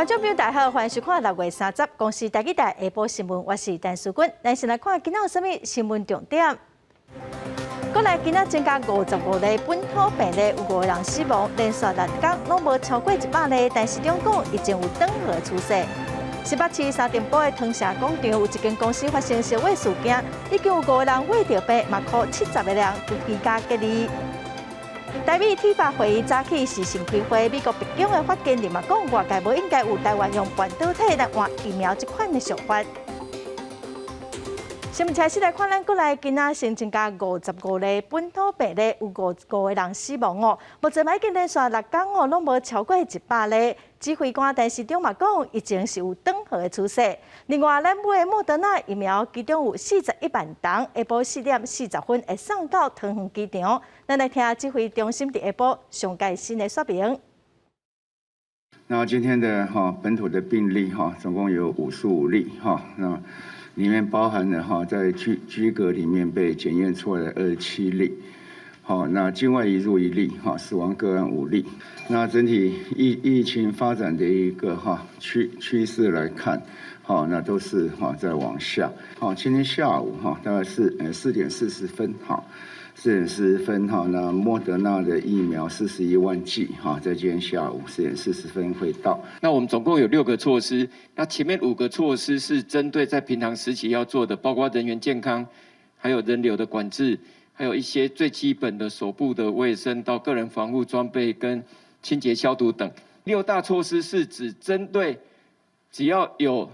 觀眾朋友大家好，歡迎收看6月30公視台語台下晡新聞，我是陳淑君。咱先來看今仔有啥物新聞重點。國內今仔增加55例本土病例，有五個人死亡，連續六工攏無超過100例，但市長講疫情有轉好的趨勢。新北市三重埔的湯城廣場有一間公司發生燒火事件，已經有五個人染著病，嘛予70個人居家隔離。台美 TIFA 會議早起視訊開會，美國白宮的發言人嘛講，外界無應該有台灣用半導體來換疫苗這款的想法。新聞開始來看，咱國內今仔新增加55例本土病例，有五個人死亡哦。目前已經連續六工哦，攏無超過100例。指揮官陳時中嘛講，疫情是有轉好的趨勢。另外，咱買的莫德納疫苗，其中有41萬劑，下晡4點40分會送到桃園機場。咱來聽指揮中心佇下晡上蓋新的說明。那今天的哈本土的病例哈，總共有55例哈，那裡面包含了哈在居隔裡面被檢驗出來的27例，好，那境外移入一例哈，死亡個案五例。那整體疫情發展的一個哈趨勢來看，好，那都是哈在往下。好，今天下午哈大概是四點四十分哈。4點40分哈，那莫德納的疫苗41萬劑哈，在今天下午四點四十分會到。那我們總共有六個措施，那前面五個措施是針對在平常時期要做的，包括人員健康，還有人流的管制，還有一些最基本的手部的衛生，到個人防護裝備跟清潔消毒等。六大措施是指針對只要有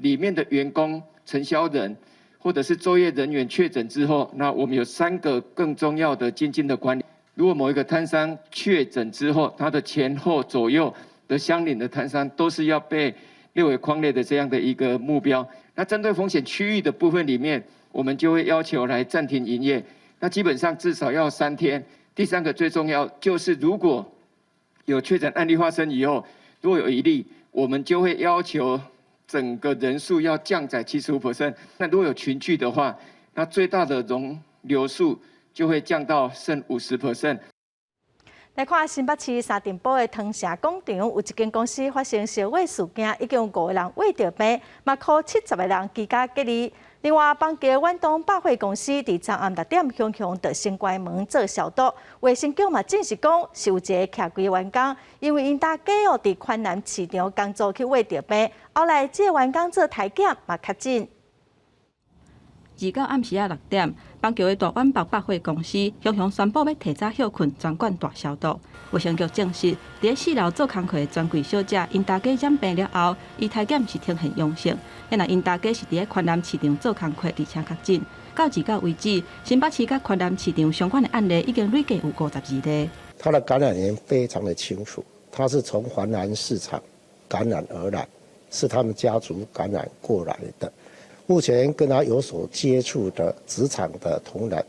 裡面的員工、承銷人，或者是作業人員確診之後，那我們有三個更重要的精進的管理。如果某一個攤商確診之後，他的前後左右的相鄰的攤商都是要被列為匡列的這樣的一個目標。那針對風險區域的部分裡面，我們就會要求來暫停營業。那基本上至少要3天。第三個最重要就是，如果有確診案例發生以後，如果有一例，我們就會要求整個人數要降載75%。那如果有群聚的話，那最大的容留數就會降到剩50%。來看新北市三重埔的湯城廣場，有一間公司發生燒火事件，已經有五個人染著病，嘛予70個人居家隔離。另外，板橋遠東百貨公司佇昨暗6點雄雄就先關門做消毒。衛生局嘛證實講，是有一个徛櫃員工，因為𪜶大家哦佇環南市場工作去染著病，後來這個員工做篩檢嘛確診。 29暗時仔6點，板橋的大遠百百貨公司雄雄宣布欲提早歇睏，全館大消毒。衛生局證實，佇四樓做工課的專櫃小姐，𪜶大家染病了後，伊篩檢是呈現陽性。若𪜶大家是佇環南市場做工課，而且確診。到29為止，新北市佮環南市場相關的案例已經累計有52例。他的感染源非常的清楚，他是從環南市場感染而來，是他們家族感染過來的。目前跟他有所接觸的職場的同仁，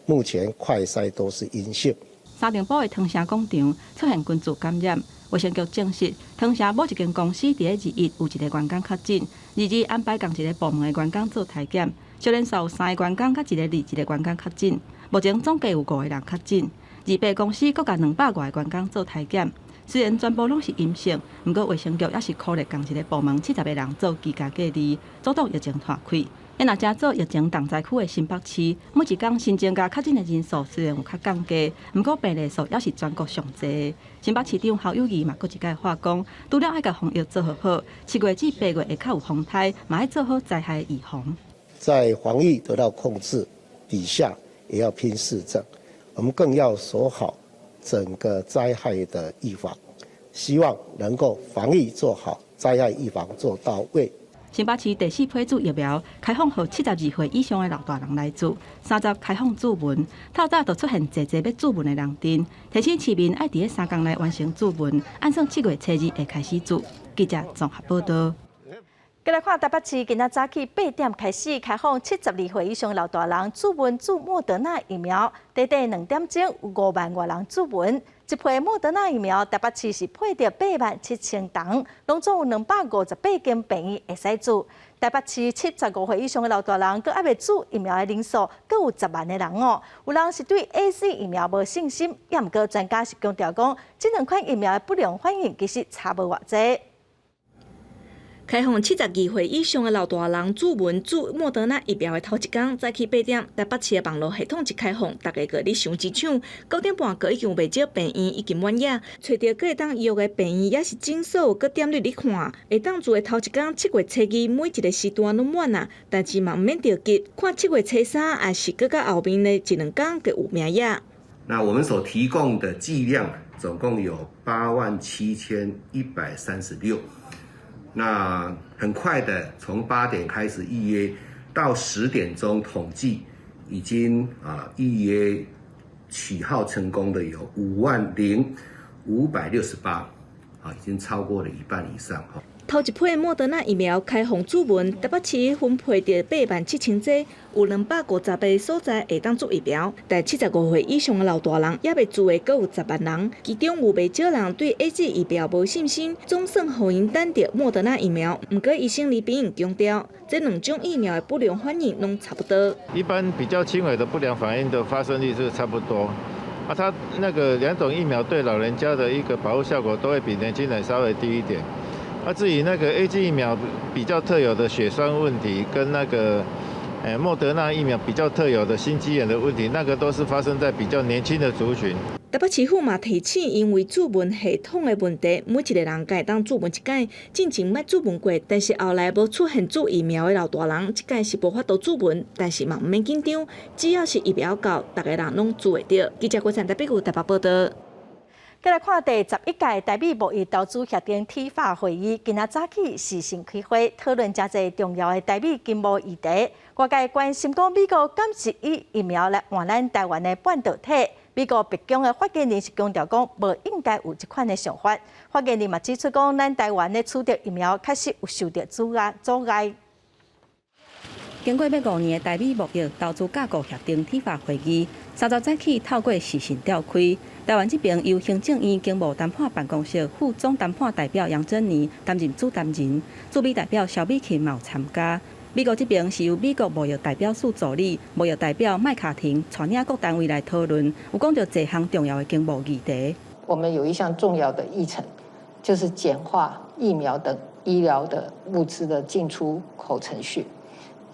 目前快篩都是陰性。三重埔的湯城廣場出現群聚感染，衛生局證實，湯城某一間公司佇21有一個員工確診，22安排仝一個部門的員工做篩檢，小連續有三个員工佮一個離職的員工確診，目前總計有五個人確診。28公司閣共200外個員工做篩檢，雖然全部攏是陰性，毋過衛生局猶是鼓勵仝一個部門70個人做居家隔離，阻擋疫情拖開。若誠做疫情重災區的新北市，每一工新增加確診的人數雖然有較降低，毋過病例數猶是全國上濟。新北市長侯友宜嘛，閣一擺話講，除了愛共防疫做好好，7月至8月會較有風颱，嘛愛做好災害預防。在防疫得到控制底下，也要拼市政，我們更要守好整個災害的預防，希望能夠防疫做好，災害預防做到位。新北市第四批注疫苗開放予72歲以上的老大人來注，30開放注文，透早就出現濟濟欲注文的人陣，提醒市民愛佇3工內完成注文，按算7月初2會開始注。記者綜合報道。過來看台北市今仔早起8點開始開放72歲以上老大人注文注莫德納疫苗，短短2點鐘有5萬外人注文。一批莫德納疫苗，台北市是配著8萬7千筒，攏總有258間病院會使注。台北市75歲以上的老大人，閣猶未注疫苗的人數，閣有10萬個人哦。有人是對 AZ 疫苗無信心，猶毋過專家是強調講，這兩款疫苗的不良反應其實差無偌濟。開放72歲以上的老大人注文注莫德納疫苗的頭一工，早起8點，台北市的網路系統一開放，逐家閣咧搶一搶。9點半，閣已經有袂少病院已經滿額，揣著閣會當約的病院抑是診所，閣踮咧咧看。會當注的頭一工，7月初2，每一个時段攏滿啊，但是嘛毋免著急，看7月初3，抑是閣較後面的一兩工，閣有名額。那我們所提供的劑量總共有87,136。那很快的，從8點開始預約，到10點鐘統計，已經預約取號成功的有50,568，已經超過了一半以上。頭一批莫德納疫苗開放注文，台北市分配著87,000劑，有250個所在會當注疫苗。但75歲以上的老大人猶未注的，閣有10萬人，其中有袂少人對 AZ 疫苗無信心，總算予𪜶等著莫德納疫苗。毋過醫生李炳穎強調，這兩種疫苗的不良反應攏差不多。一般比較輕微的不良反應的發生率是差不多。啊，它那個兩種疫苗對老人家的一個保護效果都會比年輕人稍微低一點。啊，至於那個 AZ 疫苗比較特有的血栓問題，跟那個莫德納疫苗比較特有的心肌炎的問題，那個都是發生在比較年輕的族群。台北市府嘛提醒，因為注文系統的問題，每一個人會當注文一擺，進前捌注文過，但是後來無出現注疫苗的老大人，這擺是無法度注文，但是嘛毋免緊張，只要是疫苗到，逐个人攏注會著。記者郭燦台北台北報道。再來看第11屆台美貿易投資協定 TIFA 會議，今仔早起視訊開會，討論誠濟重要的台美經貿議題。外界關心講美國敢是以疫苗來換咱台灣的半導體？美國白宮的發言人是強調講，無應該有這款的想法。發言人嘛指出講，咱台灣的取得疫苗確實有受著阻礙阻礙。經過欲5年的台美貿易投資架構協定 TIFA 會議，30早起透過視訊召開。台灣這邊由行政院經貿談判辦公室副總談判代表楊珍妮擔任主談人，駐美代表蕭美琴嘛有參加。美國這邊是由美國貿易代表處助理、貿易代表麥卡廷帶領各單位來討論，有講著濟項重要的經貿議題。我們有一項重要的議程，就是簡化疫苗等醫療的物資的進出口程序。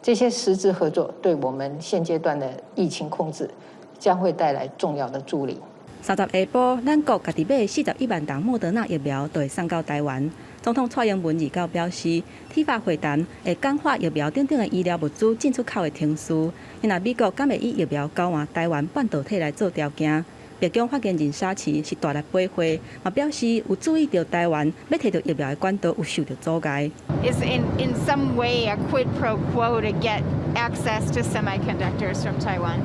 這些實質合作對我們現階段的疫情控制將會帶來重要的助力。30下晡，咱國家己買41萬筒莫德納疫苗，就會送到台灣。總統蔡英文29表示，TIFA 會談會簡化疫苗等等的醫療物資進出口的程序。若美國敢會以疫苗交換台灣半導體來做條件？白宮發言人沙奇是大力駁回，嘛表示有注意著台灣欲提著疫苗的管道有受著阻礙。 Is in some way a quid pro quo to get access to semiconductors from Taiwan?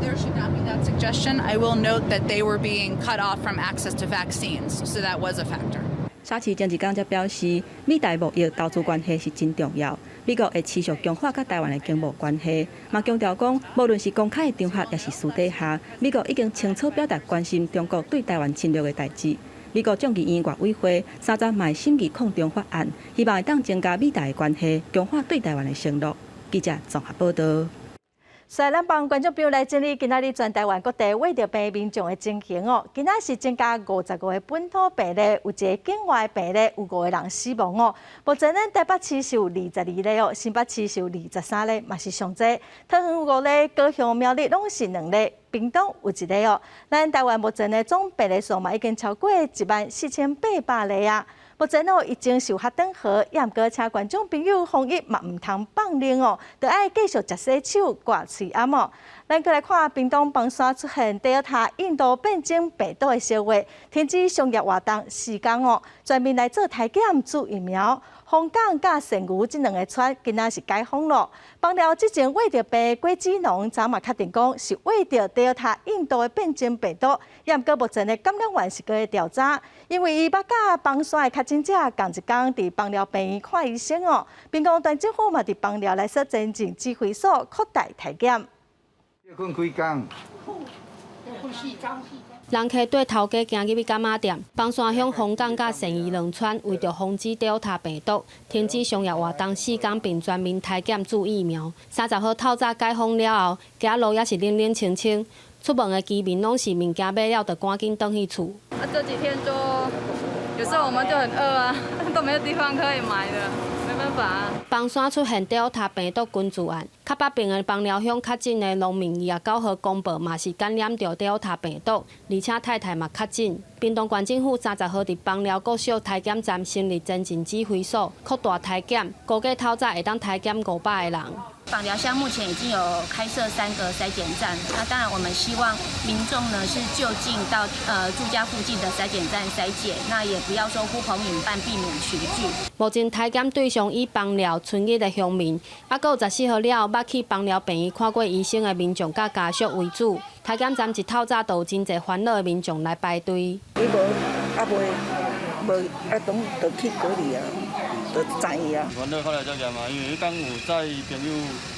There should not be that suggestion. I will note that they were being cut off from access to vaccines, so that was a factor. 沙奇前一工才表示，美台貿易投資關係是真重要，美國會持續強化佮台灣的經貿關係，嘛強調講，無論是公開的場合，抑是私底下，美國已經清楚表達關心中國對台灣侵略的代誌。美國眾議院外委會30嘛會審議抗中法案，希望會當增加美台的關係，強化對台灣的承諾。記者綜合報道。所以咱幫觀眾朋友來整理今仔日全台灣各地穢著病民眾的情形哦。今仔是增加55個本土病例，有一个境外病例，有五個人死亡哦。目前咱台北市是有22例哦，新北市是有23例，嘛是上濟。桃園有五例，高雄、苗栗攏是兩例，屏東有一例哦。咱台灣目前的總病例數嘛已經超過14,800例啊。目前哦，疫情是有較轉好，也毋過請觀眾朋友防疫嘛毋通放任哦，著愛繼續食洗手、掛喙罨哦。咱閣來看屏東枋山出現德爾塔印度變種病毒的消息，停止商業活動四工哦，全面來做篩檢、注疫苗。鳳港佮仙牛這兩个村今仔是解封囉。枋寮之前穢著病果子農，昨嘛確定講是穢著德爾塔印度的變種病毒，也毋過目前的感染源是閣咧調查，因為伊捌佮枋山的確診者仝一工佇枋寮病院看醫生哦。屏東縣政府嘛佇枋寮來設前進指揮所擴大篩檢。睏幾工？人客綴頭家行入去柑仔店，枋山鄉鳳港佮善義兩村為著防止德爾塔病毒，停止商業活動四工，並全面篩檢注疫苗。30號透早解封了後，街路猶是冷冷清清，出門的居民攏是物件買了就趕緊轉去厝。啊，這幾天就有時候我們就很餓啊，都沒有地方可以買的，沒辦法啊。枋山出現 Delta 病毒群聚案，較北邊的枋寮鄉確診的農民29號公布嘛是感染著 Delta 病毒，而且太太嘛確診。屏東縣政府30號佇枋寮國小篩檢站成立前進指揮所，擴大篩檢，估計透早會當篩檢500個人。枋寮鄉目前已經有開設3個篩檢站，那當然我們希望民眾呢是就近到住家附近的篩檢站篩檢，那也不要說呼朋引伴，避免群聚。目前篩檢對象以枋寮春日的鄉民，啊，閣有14號了後捌去枋寮病院看過醫生的民眾佮家屬為主。篩檢站一透早就有真濟煩惱的民眾來排隊。伊無啊袂無啊，當就去隔離啊，就知啊。煩惱後來再講嘛，因為剛有載朋友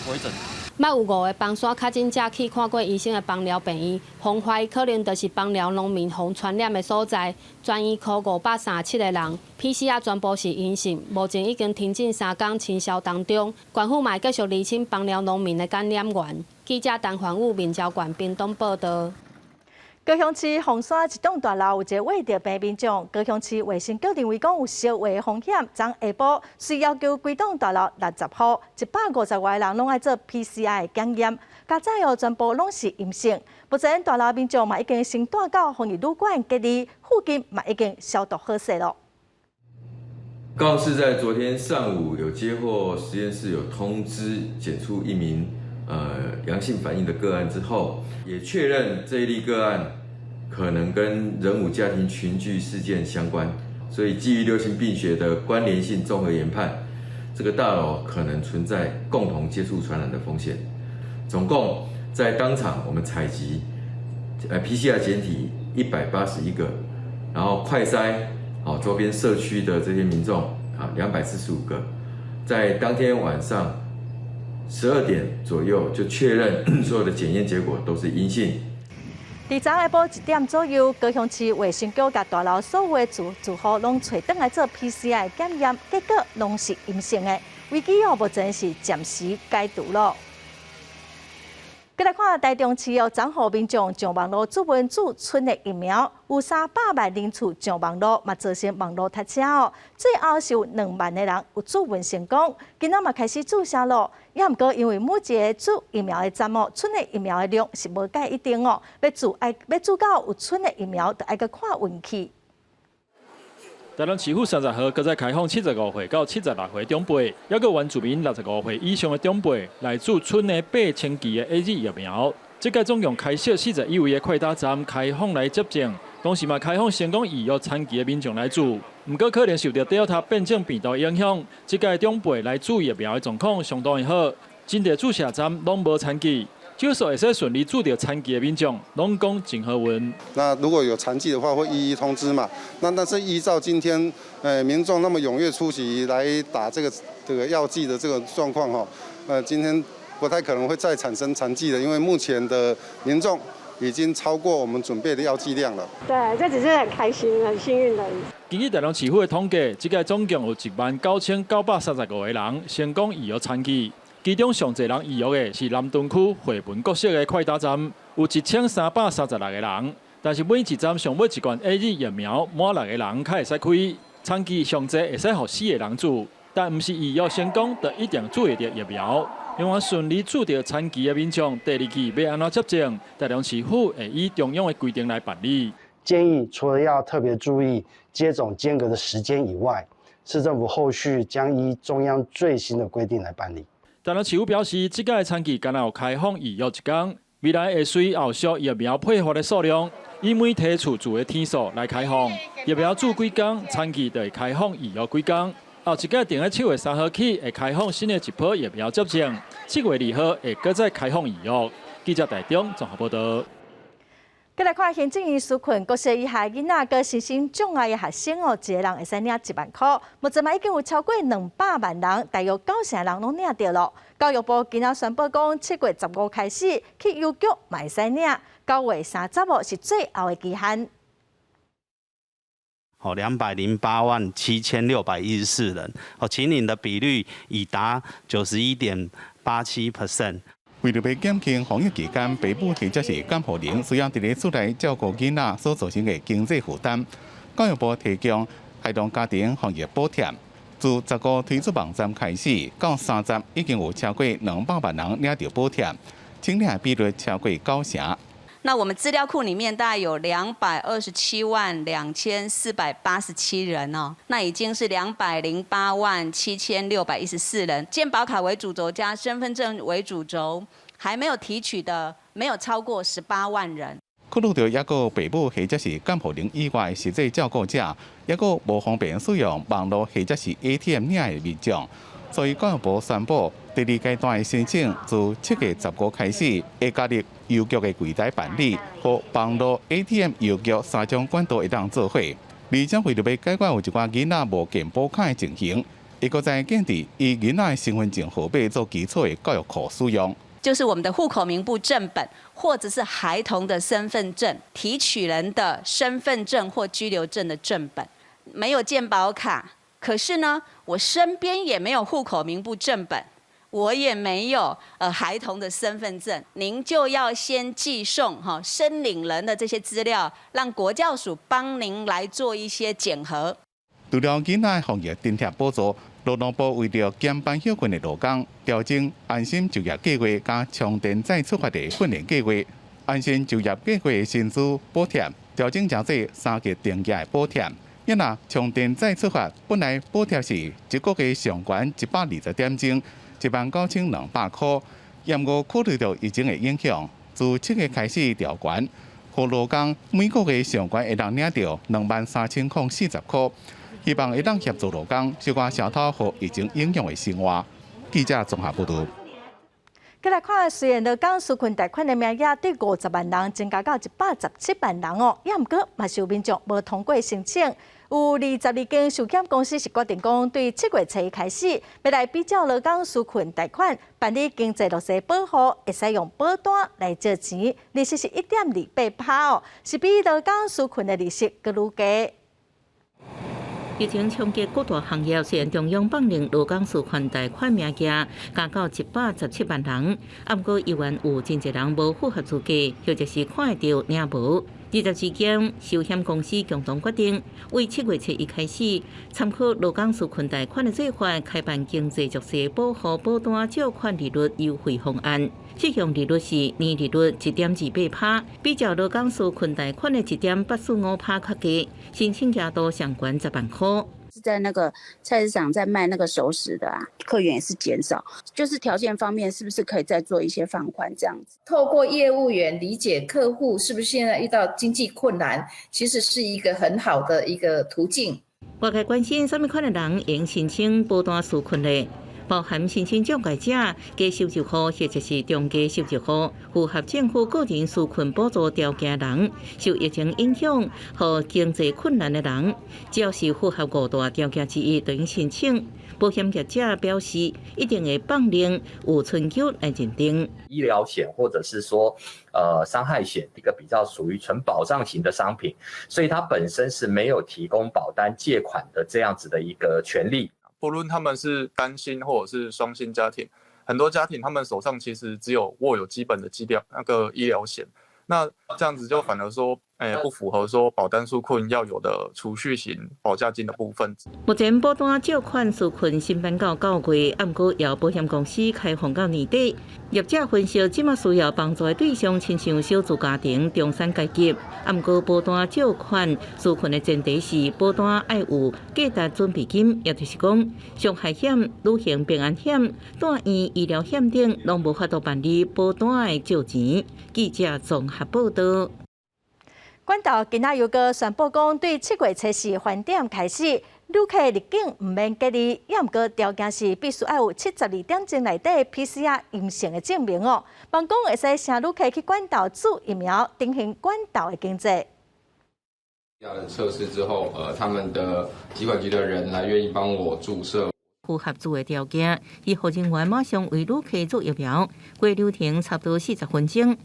回診。捌有五個枋山確診者去看過醫生的枋寮病院，予懷疑可能就是枋寮農民予傳染的所在。專醫科537個人，PCR 全部是陰性，目前已經停診3工，清消當中。縣府嘛會繼續釐清枋寮農民的感染源。記者陳環武、面交縣屏東報道。高雄市鳳山一棟大樓有一个穢著病民眾，高雄市衛生局認為講有相會風險，昨下晡遂要求規棟大樓60戶150外人攏愛做 PCR 檢驗，加載哦全部攏是陰性。目前大樓民眾嘛已經先帶到防疫旅館隔離，附近嘛已經消毒好勢囉。高雄市在昨天上午有接獲實驗室有通知檢出一名陽性反應的個案之後，也確認這一例個案可能跟仁武家庭群聚事件相關，所以基於流行病學的關聯性綜合研判，這個大樓可能存在共同接觸傳染的風險。總共在當場我們採集PCR 檢體181個，然後快篩周邊社區的這些民眾啊245個，在當天晚上12點左右就確認所有的檢驗結果都是陰性。佇昨下晡1點左右，高雄市衛生局共大樓所有的住戶攏揣轉來做 PCR 檢驗，結果攏是陰性的，危機哦目前是暫時解除囉。閣來看台中市哦，昨予民眾上網路諮詢注春的疫苗，有300萬人次上網路，嘛造成網路塞車哦。最後是有2萬個人有諮詢成功，今仔嘛開始注射囉。也毋過因為每一个注疫苗的站哦，春的疫苗的量是無蓋一定哦，欲注愛欲注到有春的疫苗，就愛閣看運氣。台中市府30號閣再開放75歲到76歲長輩，抑閣原住民65歲以上的長輩來注春的8000劑的 AZ 疫苗。這屆總共開設41位的快打站開放來接種，同時嘛開放成功預約殘劑的民眾來注。毋過可能受著 Delta 變種病毒影響，這屆長輩來注疫苗的狀況相當的好，真濟注射站攏無殘劑。少數會使順利注著殘劑的民眾，攏講真好運。那如果有殘劑的話，會一一通知嘛。那但是依照今天，民眾那麼踴躍出席來打這個藥劑的這個狀況，哈，今天不太可能會再產生殘劑的，因為目前的民眾已經超過我們準備的藥劑量了。對，這只是很開心、很幸運的。根據台中市府的統計，這屆總共有19,935個人成功預約殘劑。其中上濟人預約的是南屯區惠文國小的快打站，有1336個人。但是每一站上尾一罐 AZ 疫苗滿六個人較會使開，殘劑上濟會使予四個人注，但毋是預約成功就一定注會著疫苗。另外順利注著殘劑的民眾，第二劑欲按怎接種，台中市府會依中央的規定來辦理。建議除了要特別注意接種間隔的時間以外，市政府後續將依中央最新的規定來辦理。台中市府表示，這屆殘劑敢若有開放預約一工，未來會隨後續疫苗配發的數量，以每梯次住的天數來開放。疫苗注幾工，殘劑就會開放預約幾工。後一屆定佇7月3號起會開放新的一波疫苗接種，7月2號會閣再開放預約。記者台中綜合報道。閣來看行政院紓困，國小以下囡仔佮身心障礙的學生哦，一個人會使領1萬箍。目前嘛已經有超過200萬人，大約9成人攏領著囉。教育部今仔宣布講，7月15開始去郵局嘛會使領，9月30號是最後的期限。哦，2,087,614人，哦，請領的比率已達91.87%。為著欲減輕防疫期間，爸母或者是監護人需要佇咧厝內照顧囡仔所造成的經濟負擔，教育部提供孩童家庭防疫補貼。自15推出網站開始，到三十已經有超過200萬人領著補貼，請領比率超過九成。那我們資料庫裡面大概有2,272,487人哦，那已經是2,087,614人。健保卡為主軸加身份證為主軸，還沒有提取的，沒有超過18萬人。考慮著猶閣爸母或者是監護人以外實際照顧者，猶閣無方便使用網路或者是 ATM 領的民眾，所以教育部宣布，第二階段的申請自7月15開始，會加入郵局的櫃台辦理和網路 ATM 郵局三種管道會當做伙。而且為著欲解決有一寡囡仔無健保卡的情形，會閣再建置以囡仔的身份證號碼做基礎的教育庫使用。就是我們的戶口名簿正本，或者是孩童的身份證、提取人的身份證或居留證的正本。沒有健保卡，可是呢，我身邊也沒有戶口名簿正本，我也沒有孩童的身份證，您就要先寄送哈申領人的這些資料，讓國教署幫您來做一些檢核。除了囡仔防疫津貼補助，勞動部為著減班歇睏的勞工，調整安心就業計畫佮充電再出發的訓練計劃。安心就業計畫的薪資補貼調整成做三級定額的補貼。啊若充電再出發，本來補貼是一個月上懸120點鐘，19,200箍。毋過考慮著疫情的影響，自7月開始調懸，予勞工每個月上懸會當領著23,040箍。希望會當協助勞工小可消透予疫情影響的生活。記者綜合報導。閣來看，雖然勞工紓困貸款的名額對50萬人增加到117萬人哦，也毋過嘛是有民眾無通過申請。有22間壽險公司是決定講，對7月初一開始，欲來比照勞工紓困貸款辦理經濟弱勢保護，會使用保單來借錢，利息是1.28%哦，是比勞工紓困的利息閣愈低。疫情衝擊各大行業，雖然中央放任勞工紓困貸款名額加到117萬人，毋過猶原有真濟人無符合資格，或者是看會著領無。22間壽險公司共同決定，為7月初一開始，參考勞工紓困貸款的做法，開辦經濟弱勢保護保單借款利率優惠方案。適用利率是年利率1.28%，比較勞工紓困貸款的1.845%較低，申請額度上懸10萬箍。是在那個菜市場在賣那個熟食的啊，客源也是減少，就是條件方面是不是可以再做一些放寬？這樣子，透過業務員理解客戶是不是現在遇到經濟困難，其實是一個很好的一個途徑。外界關心啥物款的人會申請保單紓困的，包含申請障礙者、低收入戶或者是中低收入戶，符合政府個人紓困補助條件的人，受疫情影響和經濟困難的人，只要是符合五大條件之一，就用申請。保險業者表示，一定會放任有春秋來認定。醫療險或者是說，傷害險一個比較屬於純保障型的商品，所以它本身是沒有提供保單借款的這樣子的一個權利。不論他們是單薪或者是雙薪家庭，很多家庭他們手上其實只有握有基本的醫療那個醫療險，那這樣子就反而說，不符合說保單紓困要有的儲蓄型保價金的部分。目前保單借款紓困申辦到9月，毋過由保險公司開放到年底。業者分析，這馬需要幫助的對象，親像少數家庭、中產階級。毋過保單借款紓困的前提是保單愛有價值準備金，也就是講，傷害險、旅行平安險、住院醫療險等，攏無法度辦理保單的借錢。記者綜合報導。關島今仔又閣宣布講，對7月初四返點開始，旅客入境毋免隔離，也毋過條件是必須愛有72點鐘內底 PCR 陰性的證明哦。望講會使請旅客去關島注疫苗，振興關島的經濟。要測試之後，他們的疾管局的人來願意幫我注射。符合注的條件，醫護人員馬上為旅客注疫苗，過流程差不多40分鐘。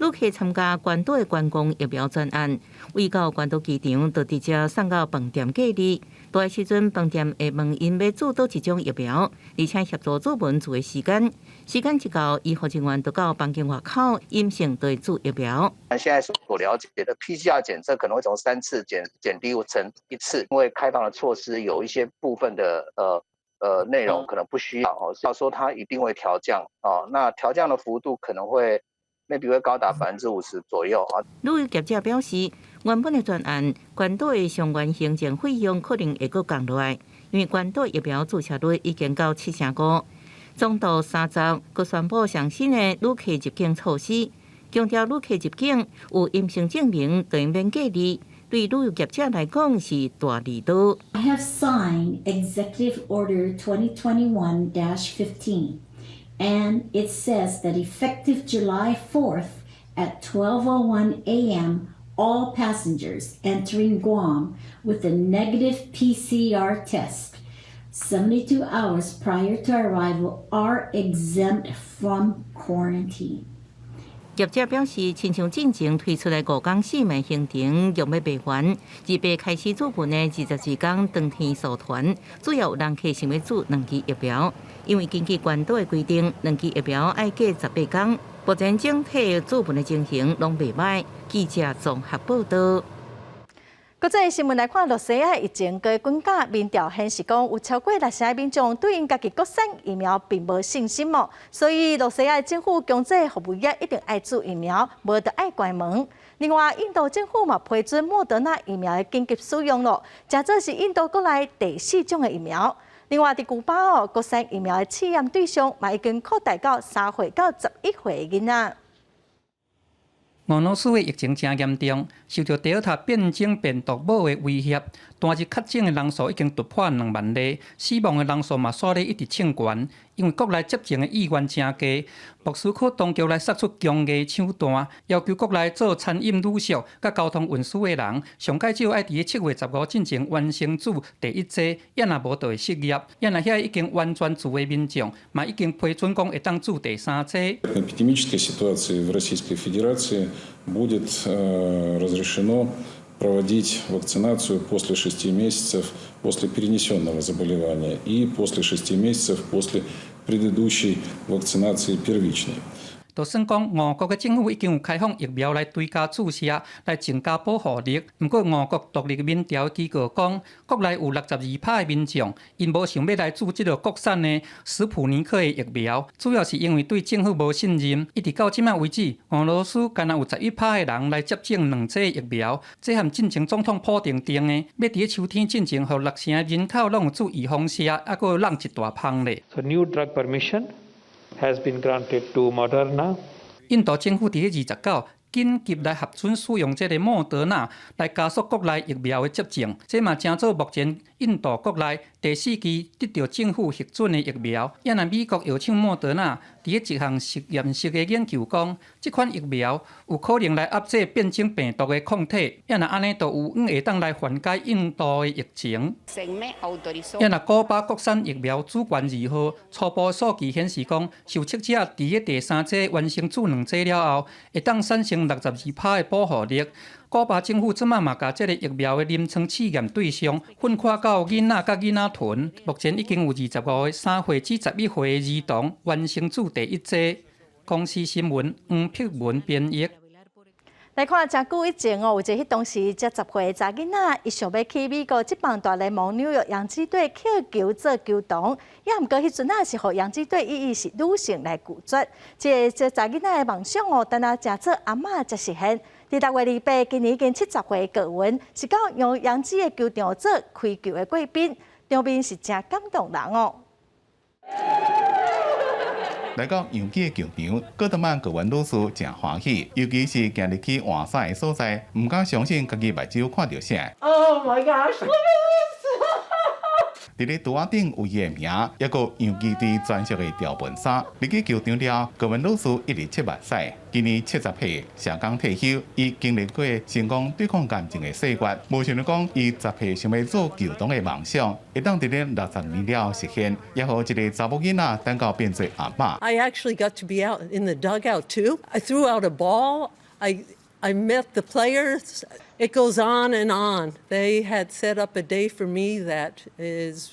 旅客參加關島的觀光疫苗專案，飛到關島機場就直接送到飯店隔離。到的時陣，飯店會問𪜶欲注佗一種疫苗，而且協助注文字的時間。時間一到，醫護人員就到房間外口，陰性就會注疫苗。那現在所了解的 PCR 檢測可能會從三次減低成一次，因為開放的措施有一些部分的內容可能不需要哦，要說它一定會調降哦，那調降的幅度可能會 maybe 會高達50%左右啊。旅遊業者表示，原本的專案，關島的相關行政費用可能會閣降落來，因為關島疫苗注射率已經到75%。總督30閣宣布上新的旅客入境措施，強調旅客入境有陰性證明就免隔離。對旅遊業者來講是大利多。 I have signed Executive Order 2021-15, and it says that effective July 4th at 12:01 a.m., all passengers entering Guam with a negative PCR test 72 hours prior to arrival are exempt from quarantine. 業者表示，親像進前推出的五工四萬行程用欲賣完，28開始注文的24天當天組團，主要有人客想欲注兩劑疫苗，因為根據關島的規定，兩劑疫苗愛隔18天。目前整體注文的情形攏袂䆀。記者綜合報道。國際新聞來看，露西亞疫情閣滾加，民調顯示講有超過六成的民眾對𪜶家己國產疫苗並無信心哦，所以露西亞政府強制服務業一定愛注疫苗，無就愛關門。另外，印度政府嘛批准莫德納疫苗的緊急使用咯，這做是印度國內第四種的疫苗。另外，佇古巴哦，國產疫苗的試驗對象嘛已經擴大到3歲到11歲的囡仔。俄羅斯的疫情誠嚴重，受著德爾塔變種病毒母的威脅，單日確診的人數已經突破2萬例，死亡的人數嘛煞咧一直衝懸。因為國內接種的意願誠低，莫斯科當局來釋出強硬手段，要求國內做餐飲旅宿佮交通運輸的人，上蓋少愛佇咧7月15進前完成注第一劑，抑若無就會失業。抑若遐已經完全注的民眾，嘛已經批准講會當注第三劑。 Эпидемической ситуации в Российской Федерации будет разрешено проводить вакцинацию после 6 месяцев после перенесенного заболевания и после 6 месяцев после предыдущей вакцинации первичной. 就算講俄國的政府已經有開放疫苗來追加注射，來增加保護力。毋過俄國獨立民調機構講，國內有62%的民眾，𪜶無想欲來注這个國產的斯普尼克的疫苗，主要是因為對政府無信任。一直到這擺為止，俄羅斯干焦有11%的人來接種兩劑疫苗，這和進前總統普丁定的，欲佇咧秋天進前，予六成的人口攏有注預防射，猶閣落一大枋咧。 So new drug permission has been granted to Moderna. 印度政府佇咧29緊急來核准使用這个莫德納來加速國內疫苗的接種，這嘛成做目前印度國內第四支得著政府核准的疫苗。抑若美國藥廠莫德納佇咧一項實驗室的研究講，這款疫苗有可能來壓制變種病毒的抗體，抑若按呢，就有望會當來緩解印度的疫情。抑若古巴國產疫苗主權二號初步數據顯示講，受測者佇咧第三劑完成注兩劑了後，會當產生62%的保護力。古巴政府這擺嘛，共這个疫苗的臨床試驗對象分劃到囡仔佮囡仔豚，目前已經有25個3歲至11歲的兒童完成注第一劑。公視新聞黃碧文編譯。來看，誠久以前哦，有一個彼當時才10歲的查囡仔，伊想欲去美國職棒大聯盟紐約洋基隊捡球做球童，也毋過彼陣仔是予洋基隊以伊是女性來拒絕。這個查囡仔的夢想哦，等下成做阿嬤才實現。佇6月28，今年已經70歲的高文，是到用洋基的球場做開球的貴賓，場面是誠感動人哦。來到洋基的球場，戈德曼高文老師誠歡喜，尤其是行入去換衫的所在，毋敢相信家己目睭看著啥。 Oh my gosh! Look at this! 佇咧桌仔頂有伊的名，抑閣楊基隊專屬的條紋衫。入去球場了，高文老師一直拭目屎。今年70歲，社工退休，伊經歷過成功對抗癌症的歲月，無想著講伊10歲想欲做球童的夢想，會當佇咧60年了實現，也予一個查某囡仔等到變做阿嬤。 I actually got to be out in the dugout too. I threw out a ball. I met the players. It goes on and on. They had set up a day for me that is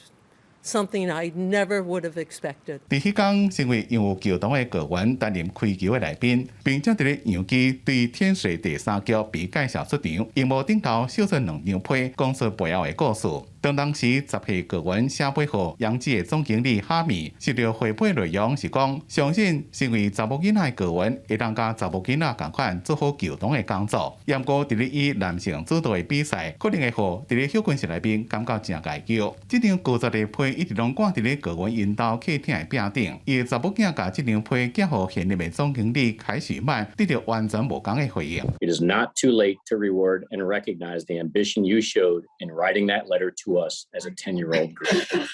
something I never would have expected. 佇彼工，身為洋務球童的高原擔任開球的來賓，並且佇咧洋基對天水第三局被介紹出場，螢幕頂頭秀出兩張批，講述背後的故事。當當時10歲高原寫批予洋基的總經理哈米，收著回批內容是講，相信身為查某囡仔的高原會當佮查某囡仔仝款做好球童的工作。毋過佇咧以男性主導的比賽，可能會予佇咧休困室內面感覺誠礙叫。這張高十的批一直攏掛佇咧高原𪜶兜客廳的壁頂，伊的查某囝共這張批寄予現任的總經理凱許曼，得著完全無仝的回應。 It is not too late to reward and recognize the ambition you showed in writing that letter to us as a 10-year-old girl.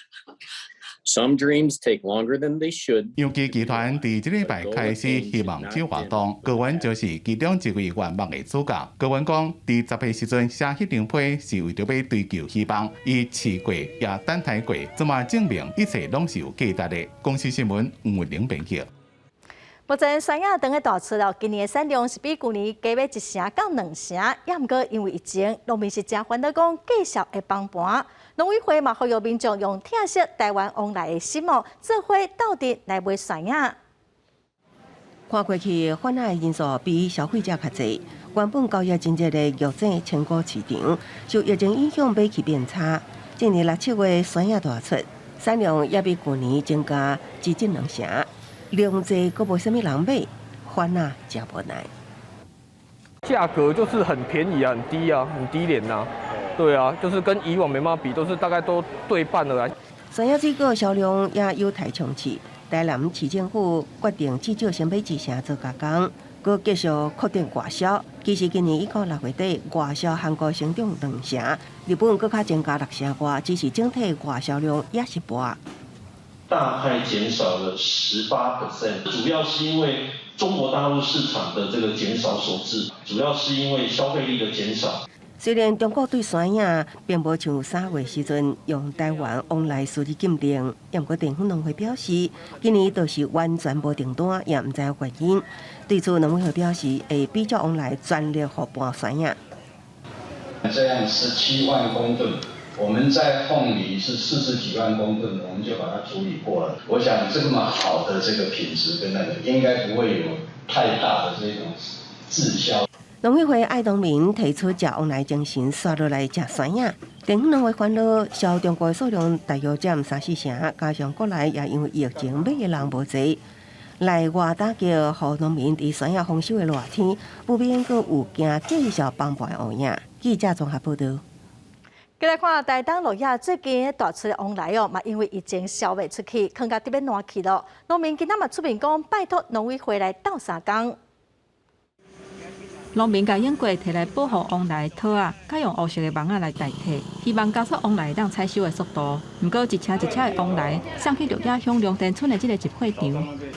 Some dreams take longer than they should. 洋基集團佇這禮拜開始希望周活動，高原就是其中一位願望的主角。高原講，佇10歲時陣寫彼張批是為著欲追求希望，伊試過也等待過，這馬證明一切攏是有價值的。公視新聞吳文玲編輯。目前山仔當咧大出了，今年的產量是比舊年加欲一成到兩成，也毋過因為疫情，農民是誠煩惱講繼續會崩盤。農委會嘛呼籲民眾用疼惜台灣旺來的心哦，做伙鬥陣來買山仔。看過去，番仔的人數比消費者較濟。原本交易真濟的玉井青果市場，受疫情影響，買氣變差。今年六七月山仔大出，產量也比舊年增加接近兩成。量濟，閣無啥物人買，番仔誠無奈。價格就是很便宜啊，很低啊，很低廉啊。對啊，就是跟以往沒辦法比，都是大概都對半了啦。山仔水果銷量也有待衝刺。台南市政府決定至少先買一成做加工，閣繼續擴展外銷。其實今年一到六月底，外銷韓國成長兩成，日本閣較增加六成外，只是整體外銷量也是跋。大概減少了18%，主要是因為中國大陸市場的這個減少所致，主要是因為消費力的減少。雖然中國對山仔並無像3月時陣用台灣往來輸入禁令，毋過地方農會表示，今年就是完全無訂單，也毋知影原因。對此，農委會表示會比照往來全力予盤山仔。這樣17萬公噸，我們在鳳梨是40幾萬公噸，我們就把它處理過了。我想這麼好的這個品質跟那個，應該不會有太大的這種滯銷。農委會愛農民提出食旺來精神，煞落來食山仔。地方農會煩惱，銷中國的數量大約佔三四成，加上國內也因為疫情買的人無濟，內外打擊，予農民佇山仔豐收的熱天，不免閣有驚繼續崩盤的烏影。記者綜合報導。繼來看台東鹿野最近大出的旺來哦，嘛因為疫情銷袂出去，囥甲得欲爛去囉。農民今仔嘛出面講，拜託農委會來鬥相共。農民共英國提來保護旺來的套仔，改用烏色的網仔來代替，希望加速旺來會當採收的速度。毋過一車一車的旺來送去鹿野鄉龍田村的這个集貨場，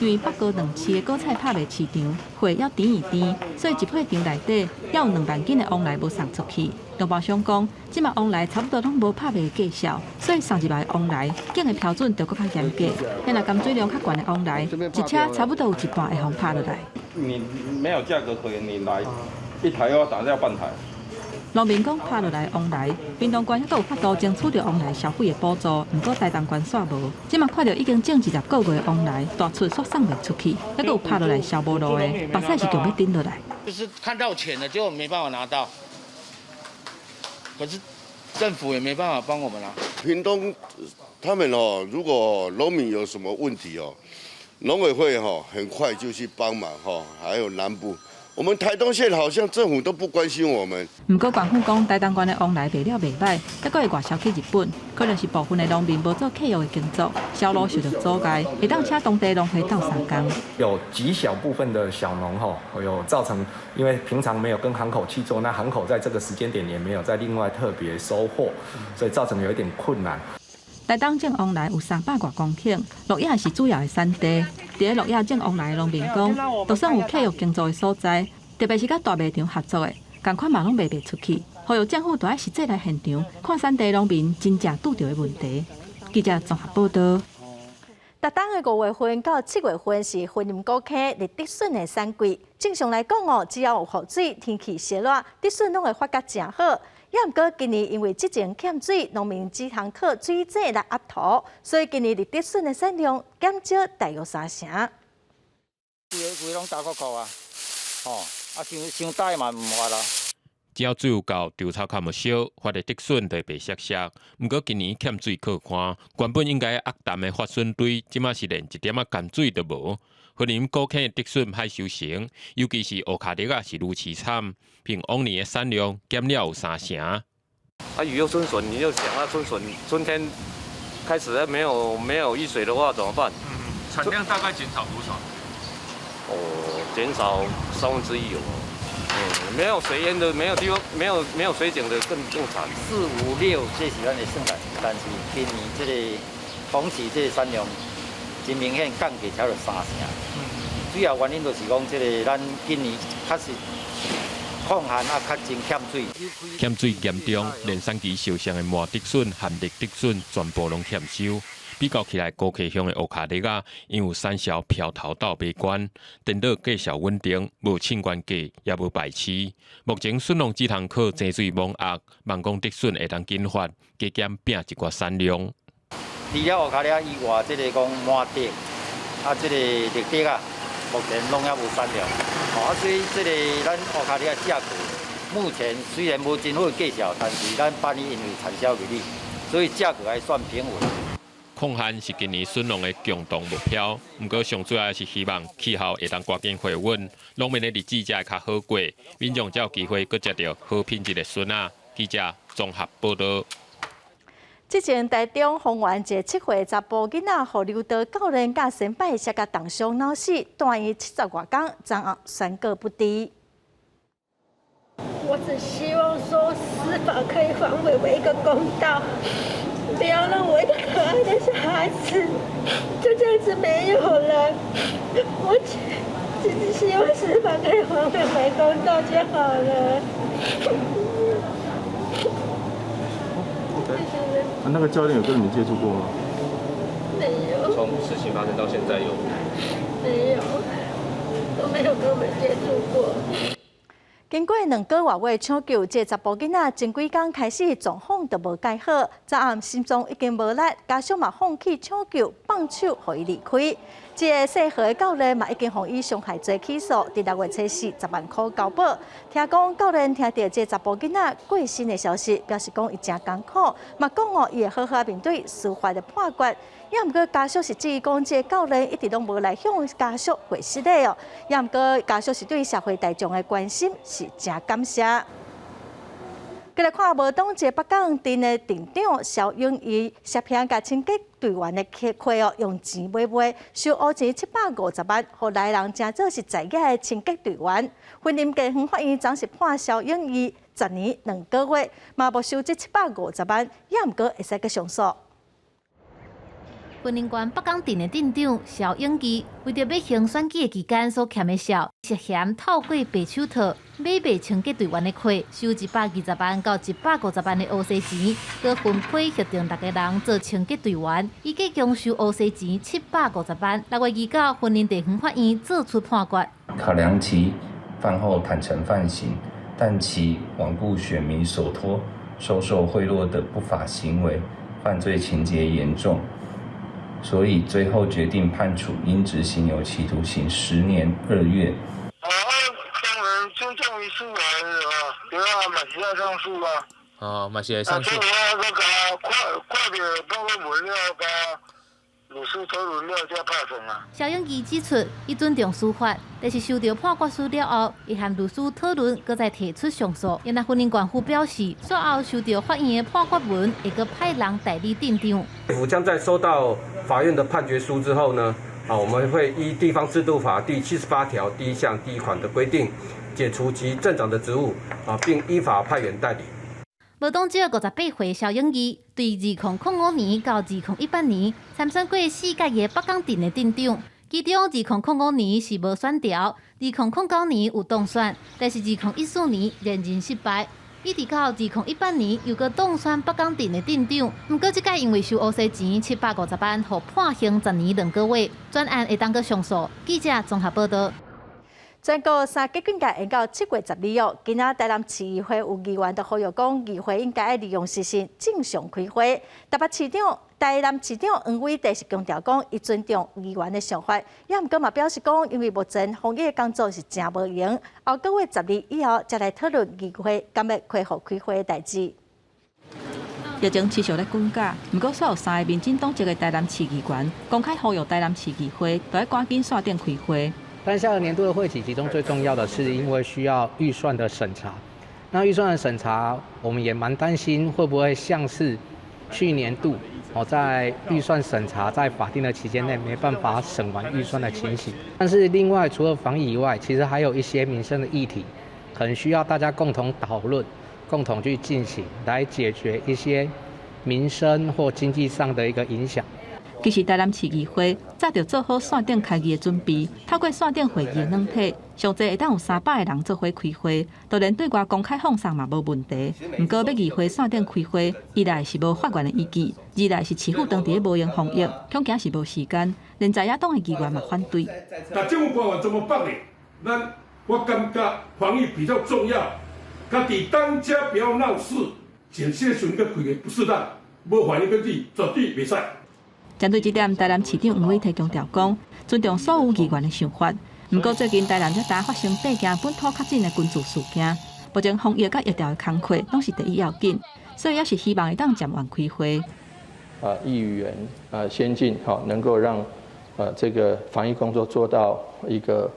因為北高兩市的果菜拍賣市場，貨猶甜甜，所以集貨場內底猶有2萬斤的旺來無送出去。農貿商講，這馬旺來差不多攏無拍賣價數，所以送入來的旺來檢的標準就閣較嚴格。若含水量較懸的旺來，一車差不多有一半會予拍落來。你沒有價格可言，你來一台又要打掉半台。農民講拍落來旺來，屏東縣猶閣有法度爭取著旺來消費的補助，毋過台東縣煞無。這馬看著已經種20個月的旺來，大出煞送袂出去，猶閣有拍落來銷無路的，目屎是強欲頂落來。就是看到錢了，就沒辦法拿到。可是政府也沒辦法幫我們啦。屏東他們哦，如果農民有什麼問題哦，農委會哈很快就去幫忙哈，還有南部，我們台東縣好像政府都不關心我們。毋過縣府講，台東縣的旺來賣了袂䆀，猶閣會外銷去日本，可能是部分的農民無做契約的工作，銷路受著阻礙，會當請當地農會鬥相共。有極小部分的小農吼，有造成，因為平常沒有跟行口去做，那行口在這個時間點也沒有再另外特別收貨，所以造成有一點困難。台東種旺梨有300外公頃，鹿野是主要的產地。佇咧鹿野種旺梨的農民講，就算有契約耕作的所在，特別是佮大賣場合作的，仝款嘛攏賣袂出去。呼籲政府著愛實際來現場，看產地農民真正拄著的問題。記者綜合報導。逐冬的5月份到7月份是雲林古坑綠竹筍的產季。正常來講哦，只要有雨水，天氣燒熱，竹筍攏會發甲誠好。也毋過今年因為之前欠水，農民只通靠水井來壓土，所以今年綠竹筍的產量減少大約三成。規个規攏焦扣扣啊，吼，啊，傷傷大嘛毋發啦。只要水有夠，稻草較無燒，發的竹筍就會白雪雪。毋過今年欠水靠旱，原本應該壓淡的發筍堆，這馬是連一點仔甘水都無。雲林古坑的竹筍歹收成，尤其是烏跤栗仔是愈淒慘，比往年的產量減了有三成。啊，雨又春筍，你就想啊，春筍春天開始沒有雨水的話怎麼辦？產量大概減少多少？哦，減少1/3有。沒有水淹的，沒有地方，沒有水井的更慘。四五六這是咱的算法，但是今年這個同期這個產量真明顯降低超過三成。主要原因就是講，這個咱今年確實抗旱啊，較真欠水。欠水嚴重，連產期受傷的麻竹筍和綠竹筍全部攏欠收。比較起來，高溪鄉的烏跤栗仔，因有產銷飄頭豆賣懸，顛倒價數穩定，無凊原價，也無排市。目前筍農只通靠井水猛壓，望講竹筍會當緊發，加減拼一寡產量。除了烏跤栗以外，這個講麻竹啊，這個綠竹啊，目前攏猶無產量。啊，所以這個咱烏跤栗仔價格，目前雖然無真好價數，但是咱半年因為產銷履歷，所以價格還算平穩。抗旱是今年筍農的共同目標，毋過上主要是希望氣候會當趕緊回穩，農民的日子才會較好過，民眾才有機會閣食著好品質的筍仔。記者綜合報導。之前台中豐原一個7歲查埔囡仔，予柔道教練佮先擺摔共重傷腦死，住院70外工，昨暗宣告不治。我只希望說司法可以還偉偉一個公道。不要讓我一個可愛的小孩子就這樣子沒有了。我只是希望司法可以還偉偉公道就好了。 OK。啊，那個教練有跟你們接觸過嗎？沒有。從事情發生到現在有？沒有，都沒有跟我們接觸過。經過2個外月搶救，這個查埔囡仔前幾工開始狀況都無改好，昨暗心臟已經無力，家屬嘛放棄搶救，放手予伊離開。這個姓何的教練嘛已經予以傷害罪起訴，佇6月初四10萬箍交保。聽講教練聽著這個查埔囡仔過身的消息，表示講伊誠艱苦，嘛講哦，伊會好好面對司法的判決。也毋過家屬是質疑講，這個教練一直攏無來向家屬回失禮哦。也毋過家屬是對社會大眾的關心是誠感謝。過來看無黨一個北港鎮的鎮長蕭永義涉嫌共清潔隊員的客哦，用錢買賣，收烏錢750萬，予來人成做是在業的清潔隊員。雲林地方法院昨是判蕭永義10年2個月，嘛沒收這七百五十萬，也毋過會使閣上訴。雲林縣北港鎮的鎮長蕭永義，為著欲行選舉的期間所欠的數，涉嫌透過白手套買賣清潔隊員的契，收120萬到150萬的烏西錢，閣分批核定6個人做清潔隊員，伊計共收烏西錢七百五十萬。6月29，雲林地方法院做出判決。考量其犯後坦承犯行，但其罔顧選民所託、收受賄賂的不法行為，犯罪情節嚴重。所以最後決定判處應執行有期徒刑10年2月。啊，當然尊重於司法啊，對啊，嘛是愛上訴啊。哦，嘛是會上訴。啊，所以我閣共看看著報告文了，共律師討論了才拍算啊。蕭永義指出，伊尊重司法，但是收著判決書了後，會和律師討論，閣再提出上訴。然後雲林縣府表示，煞後收著法院的判決文，會閣派人代理鎮長。府將在收到法院的判決書之後呢，啊，我們會依地方制度法第78條第1項第1款的規定，解除其鎮長的職務，啊，並依法派員代理。無當少58歲蕭永義，對2005年到2018年參選過四屆的北港鎮的鎮長，其中2005年是無選著，2009年有當選，但是2014年連任失敗。一直到2018年又閣當選北港鎮的鎮長，毋過這擺因為收烏西錢750萬，予判刑10年2個月，專案會當閣上訴。記者綜合報道。全國三級警戒延到7月12號。今仔台南市議會有議員就呼籲講，議會應該愛利用時限正常開會。台北市長、台南市長黃偉哲是強調講，伊尊重議員的想法，也毋過嘛表示講，因為目前防疫的工作是誠無閒，後個月12以後才來討論議會敢欲恢復開會的代誌。疫情持續咧滾價，毋過煞有三个民進黨籍的台南市議員公開呼籲台南市議會著愛趕緊線頂開會。但下個年度的會期，其中最重要的是因為需要預算的審查。那預算的審查，我們也蠻擔心會不會像是去年度哦，在預算審查在法定的期間內沒辦法審完預算的情形。但是另外，除了防疫以外，其實還有一些民生的議題，可能需要大家共同討論、共同去進行，來解決一些民生或經濟上的一個影響。其實台南市議會早就做好線頂開議的準備，透過線頂會議的軟體，上濟會當有300個人做伙開會，當然對外公開放送嘛無問題。毋過欲議會線頂開會，一來是無法源的依據，二來是市府當地無閒防疫，恐驚是無時間，連在野黨的議員嘛反對。那政府官員怎麼辦呢？咱我感覺防疫比較重要，家己當家不要鬧事，這些時陣閣開會不適當，無反應個字絕對袂使。針對這點，台南市長黃偉哲強調講，尊重所有議員的想法。毋過最近台南才拄發生八件本土確診的群聚事件，目前防疫佮疫調的工課攏是第一要緊，所以也是希望會當暫緩開會。議員先進，好，能夠讓這個防疫工作做到一個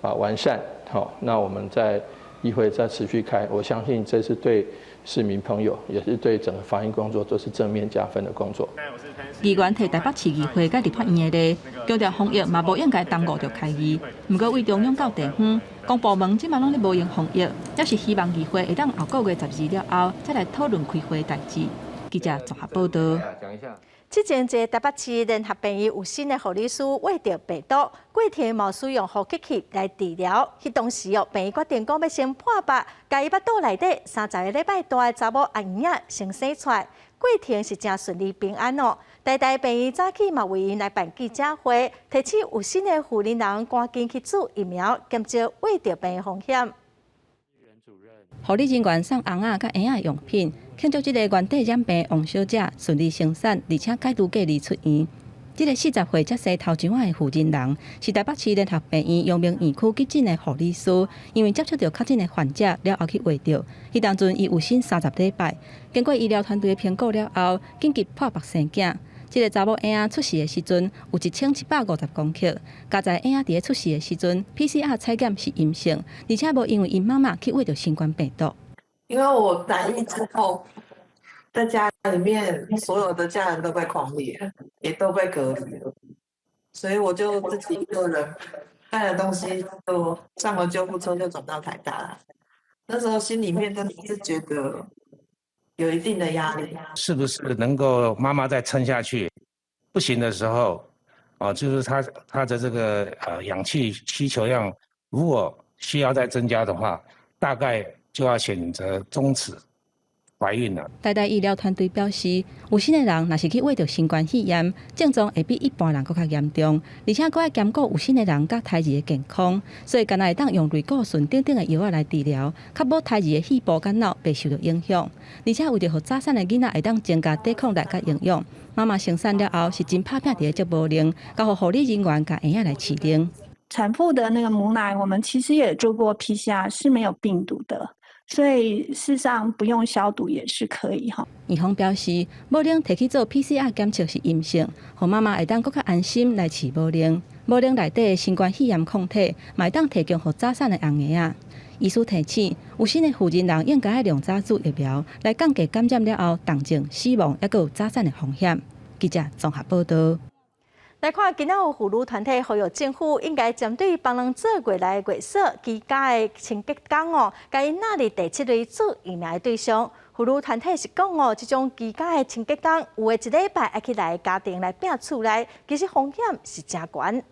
完善，好，那我們在議會再持續開，我相信這是對市民朋友，也是對整個防疫工作都是正面加分的工作。議員提台北市議會佮立法院的例，強調防疫嘛無應該耽誤著開議。毋過對中央到地方，公部門這馬攏咧無閒防疫，也是希望議會會當後個月12了後，再來討論開會代誌。記者綜合報道。之前，一個台北市聯合病院有新的護理師秽著病毒，過程嘛使用呼吸器來治療。彼當時哦，病院決定講欲先破腹，共伊腹肚內底30個禮拜大的查某阿嬰仔先生出來，過程是誠順利平安哦。台大病院早起嘛為𪜶來辦記者會，提醒有身的婦人趕緊去注疫苗，減少秽著病的風險。護理人員送尪仔佮嬰仔用品，慶祝這个原底染病王小姐順利生產，而且解除隔離出院。這个40歲才生頭一碗的婦人人，是台北市聯合病院陽明院區急診的護理師，因為接觸著確診的患者了後去秽著，彼當陣伊有身30禮拜，經過醫療團隊的評估了後，緊急破腹生囝。這个查某嬰仔出世的時陣有1750公克，佳哉嬰仔佇咧出世的時陣，PCR 採檢是陰性，而且無因為𪜶媽媽去秽著新冠病毒。因為我染疫之後，在家裡面所有的家人都被匡列，也都被隔離了，所以我就自己一個人帶了東西，就上了救護車就轉到台大了。那時候心裡面真的是覺得有一定的壓力。是不是能夠媽媽再撐下去？不行的時候，哦，就是他的這個氧氣需求量，如果需要再增加的話，大概就要選擇終止懷孕了。台大醫療團隊表示，有身的人若是去秽著新冠肺炎，症狀會比一般人閣較嚴重，而且閣愛兼顧有身的人佮胎兒的健康，所以敢若會當用類固醇等等的藥仔來治療，確保胎兒的肺部佮腦袂受著影響。而且為著予早產的囡仔會當增加抵抗力佮營養，媽媽生產了後是真拍拚佇咧接母奶，交予護理人員共嬰仔來飼奶。產婦的那個母奶，我們其實也做過 PCR，是沒有病毒的。所以事實上不用消毒也是可以哈。院方表示，母奶提去做 PCR 檢測是陰性，予媽媽會當閣較安心來飼母奶。母奶內底的新冠肺炎抗體，嘛會當提供予早產的嬰兒。醫師提醒，有身的婦人人應該愛量早注疫苗，來降低感染了後重症、死亡，抑閣有早產的風險。記者綜合報道。來看，今仔有婦女團體呼籲政府應該針對幫人做月內月嫂居家的清潔工哦，共𪜶納入第七類注疫苗的對象。婦女團體是講哦，這種居家的清潔工有的一禮拜愛去來家庭來摒厝內，其實風險是誠懸。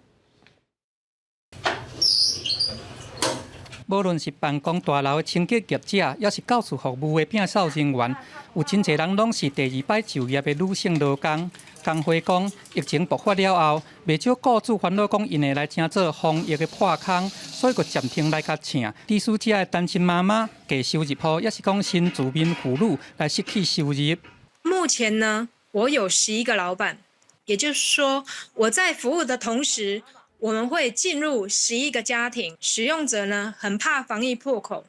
無論是辦公大樓的清潔業者，抑是教師服務的摒掃人員，有真濟人攏是第二擺就業的女性勞工。工會講，疫情爆發了後，袂少雇主煩惱講，𪜶會來請做防疫的破空，所以閣暫停來共請。致使遮的單親媽媽、低收入戶，抑是講新住民婦女來失去收入。目前呢，我有11個老闆，也就是說，我在服務的同時，我們會進入11個家庭，使用者呢很怕防疫破口，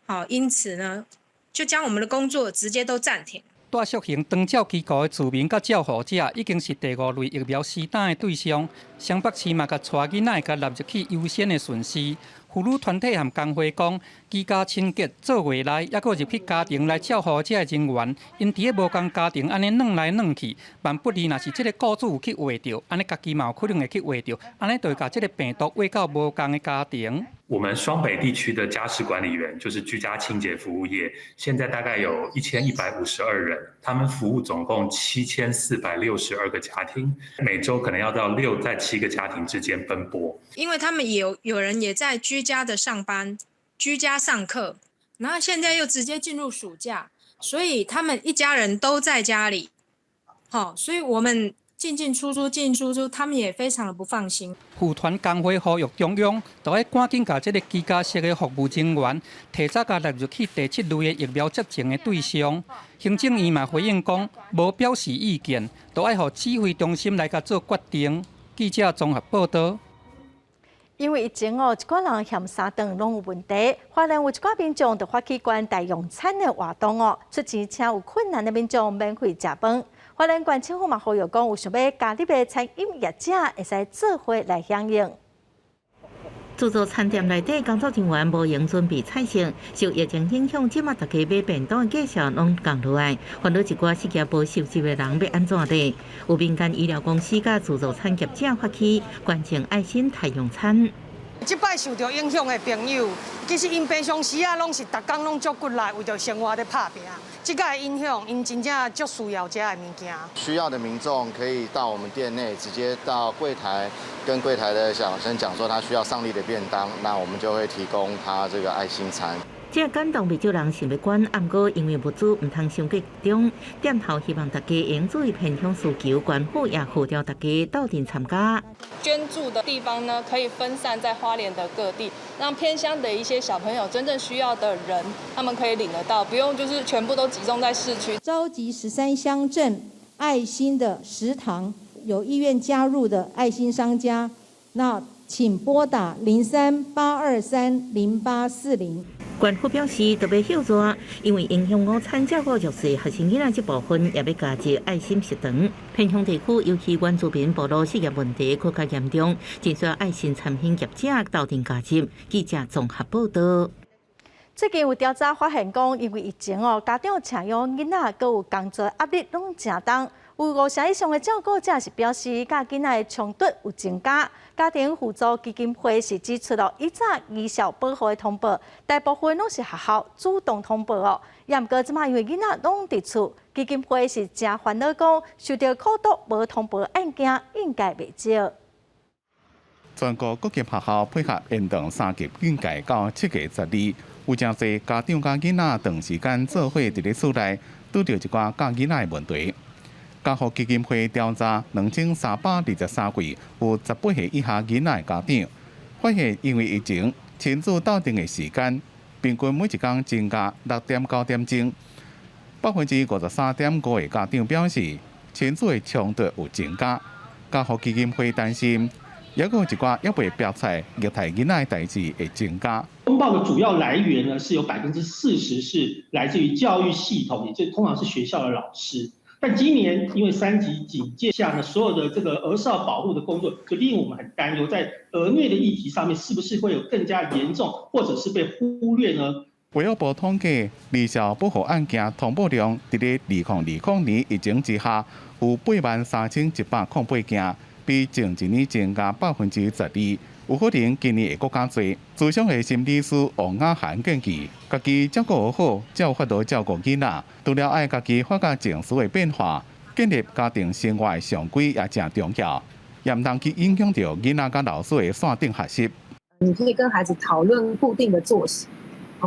好，因此呢，就將我們的工作直接都暫停。帶屬型長照機構的住民佮照護者已經是第五類疫苗施打的對象，雙北市嘛共帶囡仔共納入去優先的順序。婦女團體和工會講，居家清潔做月內，抑閣入去家庭來照護這个人員，𪜶佇咧無仝家庭按呢轉來轉去，萬不利若是這个雇主有去秽著，按呢家己嘛有可能會去秽著，按呢就會共這个病毒秽到無仝的家庭。我們雙北地區的家事管理員，就是居家清潔服務業，現在大概有1152人，他們服務總共7462個家庭，每週可能要到6在7個家庭之間奔波。因為他們有人也在居家的上班、居家上課，然後現在又直接進入暑假，所以他們一家人都在家裡，好，所以我們進進出出、進進出出，他們也非常的不放心。婦團工會呼籲中央，著愛趕緊共這个居家式的服務人員提早共納入去第七類的疫苗接種的對象。行政院嘛回應講，無表示意見，著愛予指揮中心來共做決定。記者綜合報道。因為疫情哦，一寡人嫌三頓攏有問題，花蓮有一寡民眾就發起捐代用餐的活動哦，出錢請有困難的民眾免費食飯。花蓮縣政府嘛呼籲講，有想欲加入的餐飲業者會使做伙來響應。自助餐店內底工作人員無閒準備菜色，受疫情影響，這馬大家買便當的價錢攏降落來，煩惱一寡失業無收入的人欲按怎咧？有民間醫療公司佮自助餐業者發起捐贈愛心代用餐。這擺受著影響的朋友，其實𪜶平常時啊，攏是逐工攏足骨力，為著生活咧拍拚。這個影響，𪜶真正足需要這个物件。需要的民眾可以到我們店內，直接到櫃檯跟櫃檯的小生講說他需要上力的便當，那我們就會提供他這個愛心餐。這感動袂少人想欲捐，毋過因為物資毋通傷集中，店頭希望大家會注意偏鄉需求，縣府也號召大家鬥陣參加。捐助的地方呢，可以分散在花蓮的各地，讓偏鄉的一些小朋友真正需要的人，他們可以領得到，不用就是全部都集中在市區。召集13鄉鎮愛心的食堂，有意願加入的愛心商家，那請撥打03-823-0840。縣府表示，特別歇熱，因為營養午餐照顧弱勢學生囡仔這部分也欲加入愛心食堂。偏鄉地區，尤其原住民部落失業問題閣較嚴重，真需要愛心餐飲業者鬥陣加入。記者綜合報道。最近有調查發現，講因為疫情哦，家長請養囡仔，閣有工作壓力攏誠重。有五成以上的照顧者是表示，佮囡仔的衝突有增加。家庭輔助基金會是指出了，以早兒少保護的通報，大部分攏是學校主動通報哦。也毋過這馬因為囡仔攏佇厝，基金會是誠煩惱，講受著苦毒無通報案件應該袂少。全國各級學校配合延長三級警戒到7月12，有誠濟家長佮囡仔長時間做伙佇咧厝內，拄著一寡教囡仔的問題。家福基金會調查2323位有18歲以下囡仔的家長，發現因為疫情，親子鬥陣的時間平均每一工增加6.9點鐘。53.5%的家長表示，親子的衝突有增加。家福基金會擔心，抑閣有一寡猶未爆出來虐待囡仔的代誌會增加。通報的主要來源呢，是有40%是來自於教育系統，也就通常是學校的老師。但今年因為三級警戒下呢，所有的這個兒少保護的工作，就令我們很擔憂，在兒虐的議題上面，是不是會有更加嚴重，或者是被忽略呢？衛福部統計，兒少保護案件通報量，佇咧2020年疫情之下，有8萬3108件，比前一年增加12%，有可能今年會閣較濟。諮商的心理師王雅涵建議，家己照顧好，才有法度照顧囡仔。除了愛家己發覺情緒的變化，建立家庭生活的常規也誠重要，也毋通去影響著囡仔佮老師的線頂學習。你可以跟孩子討論固定的作息，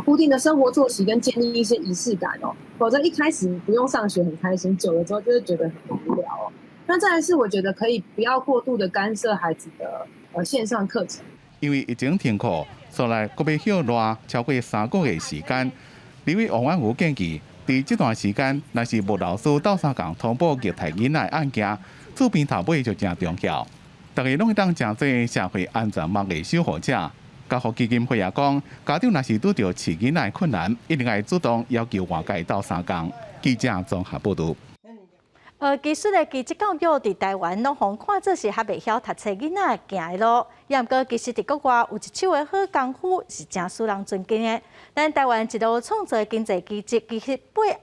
固定的生活作息跟建立一些儀式感哦，否則一開始不用上學很開心，久了之後就會覺得很無聊哦。那再來是，我覺得可以不要過度的干涉孩子的線上課程。因為疫情停課，所來閣欲歇熱超過3個月時間。立委王婉瑜建議，佇這段時間，若是無老師鬥相共通報虐待囡仔的案件，做邊頭尾就誠重要。逐家攏會當成做社會安全網的守護者。家福基金會也講，家長若是拄著飼囡仔的困難，一定愛主動要求外界鬥相共。記者綜合報導。其實咧，技職教育佇台灣攏予看做是較袂曉讀冊囡仔行的路。也毋過，其實佇國外有一手的好功夫是誠使人尊敬的。咱台灣一路創造的經濟奇蹟，其實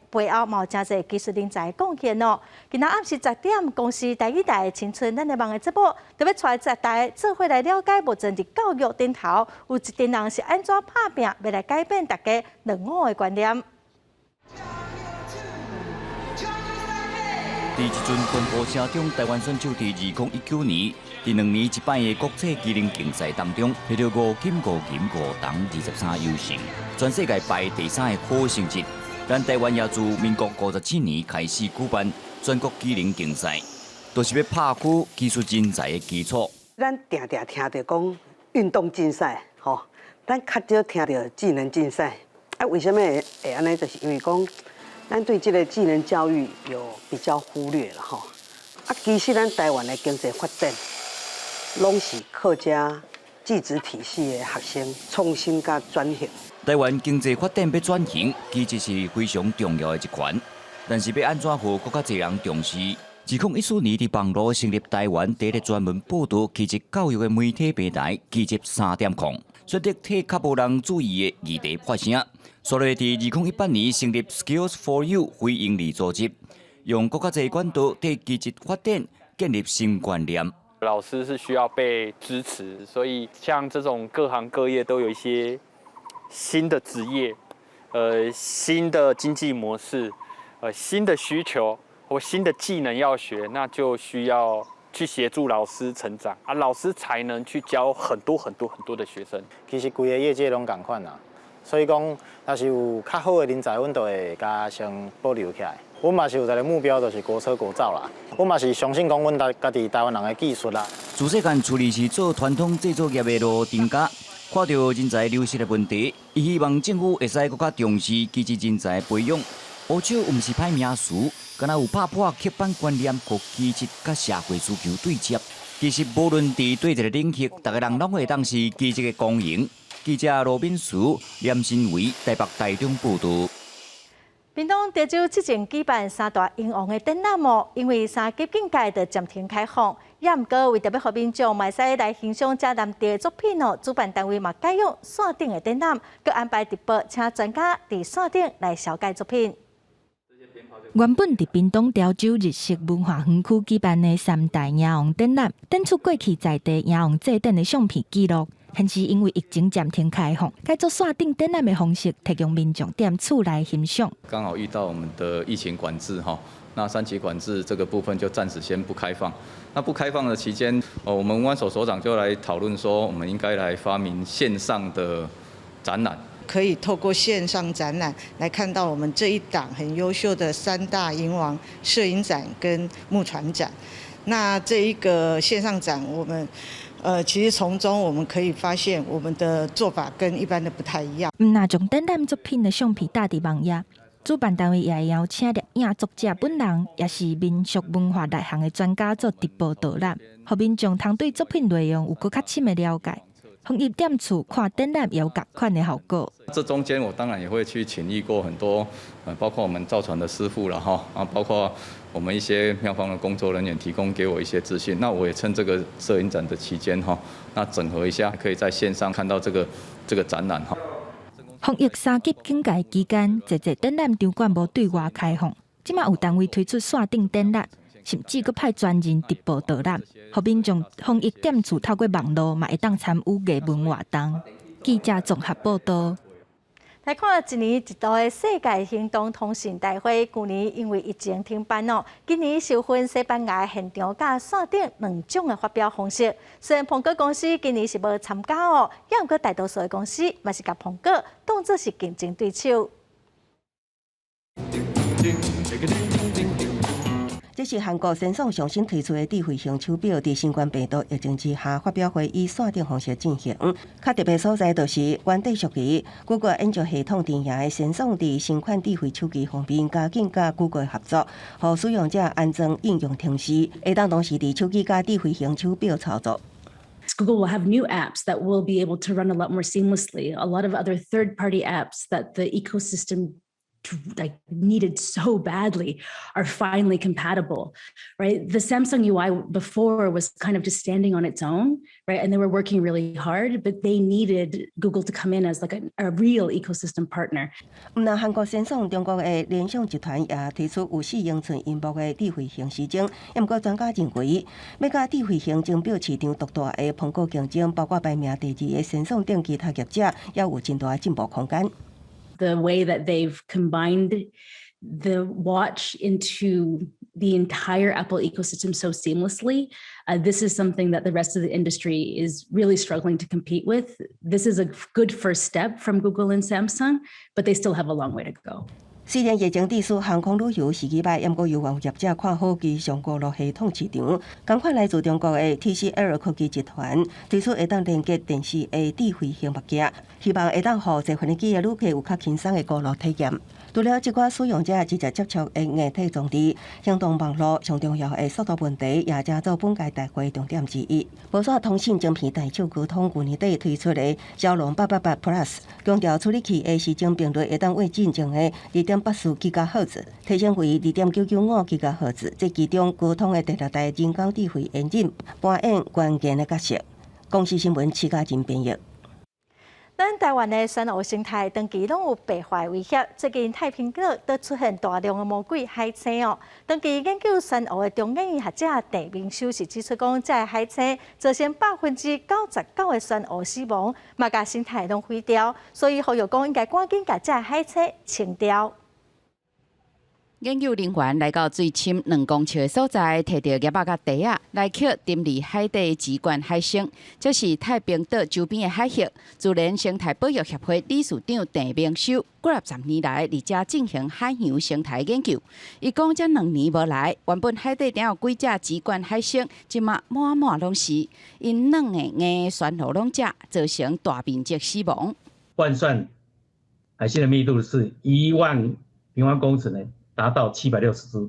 背後嘛有誠濟技術人才的貢獻哦。今仔暗時10點，公視台語台的青春咱的網的節目，特別帶大家做伙來了解，目前佇教育頂頭有一群人是按怎拍拚，欲來改變大家落伍的觀念。佇一陣歡呼聲中，台灣選手佇2019年，佇2年一擺的國際技能競賽當中，摕著五金、五銀、五銅23優勝，全世界排第三的好成績。咱台灣也自民國57年開始舉辦全國技能競賽，就是欲拍鋪技術人才的基礎。咱定定聽著講運動競賽，吼，咱較少聽著技能競賽。啊，為啥物會按呢？就是因為講，咱對這個技能教育有比較忽略了吼。啊，其實咱台灣的經濟發展，攏是靠這技職體系的學生創新佮轉型。台灣經濟發展欲轉型，其實是非常重要的一環。但是欲按怎予閣較濟人重視？2014年佇網路成立台灣第一個專門報導技職教育的媒體平台，技職3.0，選擇替較無人注意的議題發聲。所以，佇2018年成立 Skills for You 非營利組織，用閣較濟管道替技職發展建立新觀念。老師是需要被支持，所以像這種各行各業都有一些新的職業，新的經濟模式，新的需求或新的技能要學，那就需要去協助老師成長啊，老師才能去教很多很多很多的學生。其實規個業界攏仝款啦。所以講，若是有較好的人才，阮就會共先保留起來。阮嘛是有一個目標，就是國車國造啦。阮嘛是相信講，阮家己台灣人的技術啦。自細漢厝裡是做傳統製造業的羅丁家，看著人才流失的問題，伊希望政府會使閣較重視技職人才的培養。烏手毋是歹名詞，敢若有拍破刻板觀念，予技職佮社會需求對接。其實無論佇佗一個領域，逐个人攏會當是技職的工人。記者羅敏淑、連新偉台北、台中報導。屏東潮州之前舉辦三大鷹王的展覽哦，因為三級警戒就暫停開放。也毋過為著欲予民眾嘛會使來欣賞這難得的作品哦，主辦單位嘛改用線頂的展覽，閣安排直播，請專家佇線頂來紹介作品。原本佇屏東潮州日式文化園區舉辦的三大鷹王展覽，展出過去在地鷹王祭典的相片記錄。但是因為疫情暫停開放，改做線頂展覽的方式，提供民眾踮厝內欣賞。剛好遇到我們的疫情管制哈，那三級管制這個部分就暫時先不開放。那不開放的期間，我們文管所所長就來討論說，我們應該來發明線上的展覽。可以透過線上展覽來看到我們這一檔很優秀的三大鷹王攝影展跟木船展。那這一個線上展，我們其實從中我們可以發現，我們的做法跟一般的不太一樣。毋若將展覽作品的相片貼佇網頁，主辦單位也會邀請攝影作者本人，抑是民俗文化內行的專家做直播導覽，予民眾通對作品內容有閣較深的了解。防疫踮厝看展覽也有仝款的效果。這中間我當然也會去請益過很多，包括我們造船的師傅了哈，啊，包括我們一些廟方的工作人員提供給我一些資訊。那我也趁這個攝影展的期間哈，那整合一下，可以在線上看到這個展覽哈。防疫三級警戒期間，濟濟展覽場館無對外開放，這馬有單位推出線頂展覽，甚至閣派專人直播導覽，予民眾防疫踮厝透過網路嘛會當參與藝文活動。記者綜合報道。來看一年一度的世界行動通訊大會，舊年因為疫情停辦哦，今年是分西班牙現場佮線頂兩種的發表方式。雖然蘋果公司今年是無參加哦，猶毋過大多數的公司嘛是共蘋果當作是競爭對手。這是韓國三星上新推出的智慧型手錶，佇新冠病毒疫情之下，發表會以線頂方式進行。較特別所在就是原底屬於谷歌研究系統陣營的三星，佇新款智慧手機方面，加緊佮谷歌合作，予使用者安裝應用程式，會當同時佇手機佮智慧型手錶操作。 Google will have new apps that will be able to run a lot more seamlessly. A lot of other third-party apps that the ecosystem like needed so badly are finally compatible, right? The Samsung UI before was kind of just standing on its own, right? And they were working really hard, but they needed Google to come in as like a real ecosystem partner. 毋但韓國三星，中國的聯想集團也推出有4英寸螢幕的智慧型時鐘。毋過專家認為，欲佮智慧型鐘錶市場獨大的蘋果競爭，包括排名第二的三星等其他業者，猶有真大的進步空間。 The way that they've combined the watch into the entire Apple ecosystem so seamlessly, this is something that the rest of the industry is really struggling to compete with. This is a good first step from Google and Samsung, but they still have a long way to go. 雖然疫情致使航空旅遊時機䆀，毋過猶原有業者看好機上鍋路系統市場。仝款來自中國的 TCL 科技集團推出會當連結電視的智慧型目鏡，希望會當予坐飛機的旅客有較輕鬆的鍋路體驗。除了這寡使用者直接接觸的硬體裝置，行動網路上重要的速度問題，也成做本屆大會重點之一。無線通信晶片大廠高通舊年底推出的驍龍888 Plus，強調處理器的時鐘頻率會當為進前的2.84吉赫茲提升為2.995吉赫茲，這其中高通的第六代人工智慧引擎扮演關鍵的角色。公視新聞徐家仁編譯。咱台灣的珊瑚生態長期攏有白化威脅。最近太平島都出現大量的魔鬼海星哦。長期研究珊瑚的中研院學者鄭明修是指出講，這个海星造成99%的珊瑚死亡，嘛共生態攏毀掉。所以呼籲講應該趕緊共這个海星清掉。研究人員來到水深2公尺的所在，提著夾仔佮袋仔來抾沉佇海底的矽冠海星。這是太平島周邊的海域。自然生態保育協會理事長鄭明修，幾若十年來佇遮進行海洋生態研究。伊講，這2年無來，原本海底頂有幾隻矽冠海星，這馬滿滿攏是，𪜶軟的硬珊瑚攏食，造成大面積死亡。換算海星的密度是1萬平方公尺呢，達到760隻，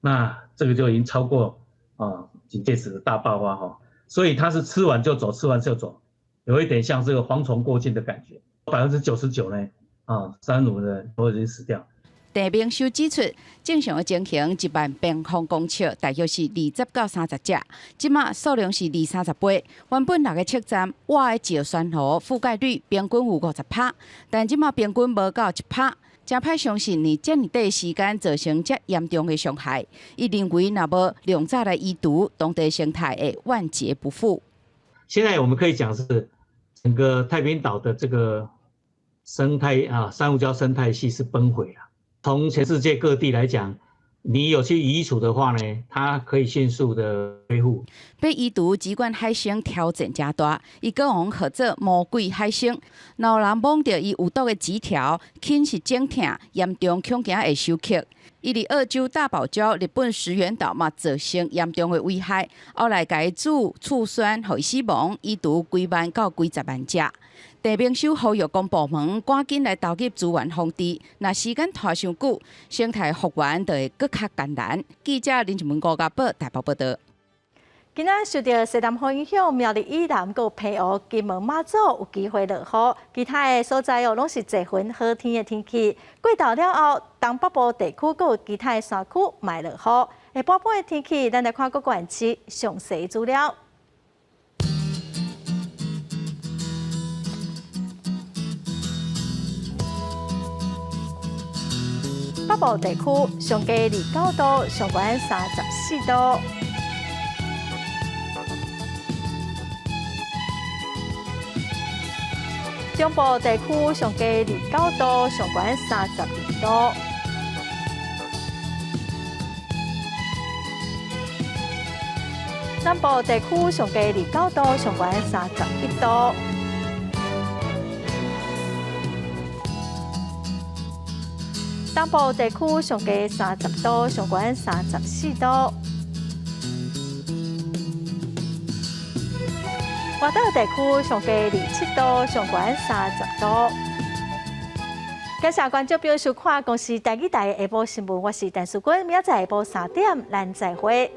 那這個就已經超過啊警戒值的大爆發哈，所以它是吃完就走，吃完就走，有一點像這個蝗蟲過境的感覺。99%呢，啊，珊瑚呢都已經死掉。鄭明修指出，正常的情形，1萬平方公尺大約是20到30隻，這馬數量是二三十倍。原本六个測站活的石珊瑚覆蓋率平均有50趴，但這馬平均無到1趴。誠歹相信，佇遮爾短時間造成遮嚴重的傷害。伊認為，若無量早來移除，當地生態會萬劫不復。現在我們可以講是整個太平島的這個生態啊，珊瑚礁生態系是崩毀了。從全世界各地來講，你有去移除的話呢，它可以迅速的恢復。欲移除矽冠海星挑戰誠大，伊閣予人號做魔鬼海星。若有人摸著伊有毒的棘條，輕是腫痛，嚴重恐驚會休克。伊佇澳洲大堡礁、日本石垣島嘛造成嚴重的危害，後來共伊注醋酸，予伊死亡，移除幾萬到幾十萬隻。鄭明修呼籲公部門趕緊來投入資源防治，若時間拖傷久，生態復原就會閣較艱難。記者林志文、郭家寶台北報道。今仔受著西南風影響，苗栗以南佮澎湖、金門、馬祖有機會落雨，其他的所在哦，攏是濟雲好天的天氣。過晝了後，東北部地區閣有其他的山區嘛會落雨。下晡半的天氣，咱來看各縣市詳細資料。北北部地區上低29度，上懸34度。中部地區上低29度，上懸32度。南部地區上低29度，上懸31度。東部地區上低30度，上懸34度。外島地區上低27度，上懸30度。感謝觀眾朋友收看《公視台語台》下晡新聞，我是陳淑君，明仔載下晡3點，咱再會。